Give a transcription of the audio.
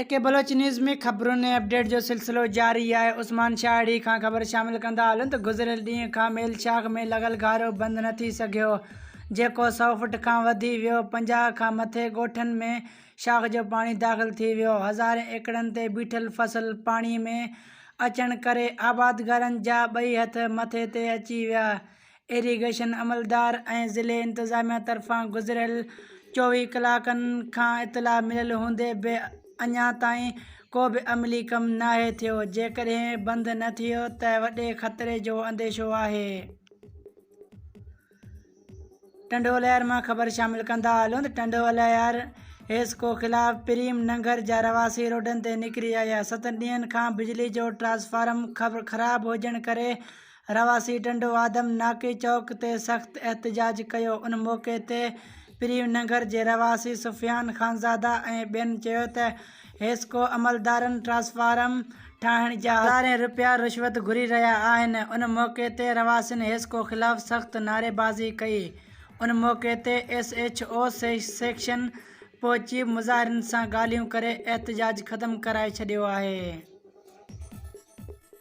اي ڪي Baloch news ۾ خبرن ۽ update جو سلسلو جاري آهي عثمان شاهڙي کان خبر شامل ڪندا هلون ته گذريل ڏينهن کان ميل شاخ ۾ لڳل گهارو بند نه ٿي سگهيو جيڪو سئو فٽ کان وڌي ويو 50 کان مٿي ڳوٺن ۾ شاخ جو پاڻي داخل ٿي ويو هزارين ايڪڙن تي بيٺل فصل پاڻي ۾ اچڻ ڪري آبادگارن جا ٻئي هٿ مٿي تي اچي ويا ايريگيشن عملدار ۽ ضلعي انتظاميا طرفان گذريل 24 ڪلاڪن کان اطلاع مليل هوندي به اڃا تائين ڪو به عملي ڪم ناهي ٿيو، جيڪڏهن بند نه ٿيو ته وڏي خطري جو انديشو آهي. ٽنڊو الهيار مان خبر شامل ڪندا هلون ته ٽنڊو الهيار حيسڪو خلاف پريم ننگر جا رهواسي روڊن تي نڪري آيا، ستن ڏينهن کان بجلي جو ٽرانسفارم خراب هجڻ ڪري رهواسي ٽنڊو آدم ناڪي چوڪ تي سخت احتجاج ڪيو ان موقعي تي پريم ننگر جي رهواسي سفيان خانزاده ۽ ٻين چيو ته حيسڪو عملدارن ٽرانسفارم ٺاهڻ جا هزارين رپيا رشوت گهري رهيا آهن ان موقعي تي رهواسين حيسڪو خلاف سخت نعريبازي ڪئي ان موقعي تي ايس ايڇ او سيڪشن پهچي مظاهرين سان ڳالهيون ڪري احتجاج ختم ڪرائي ڇڏيو آهي.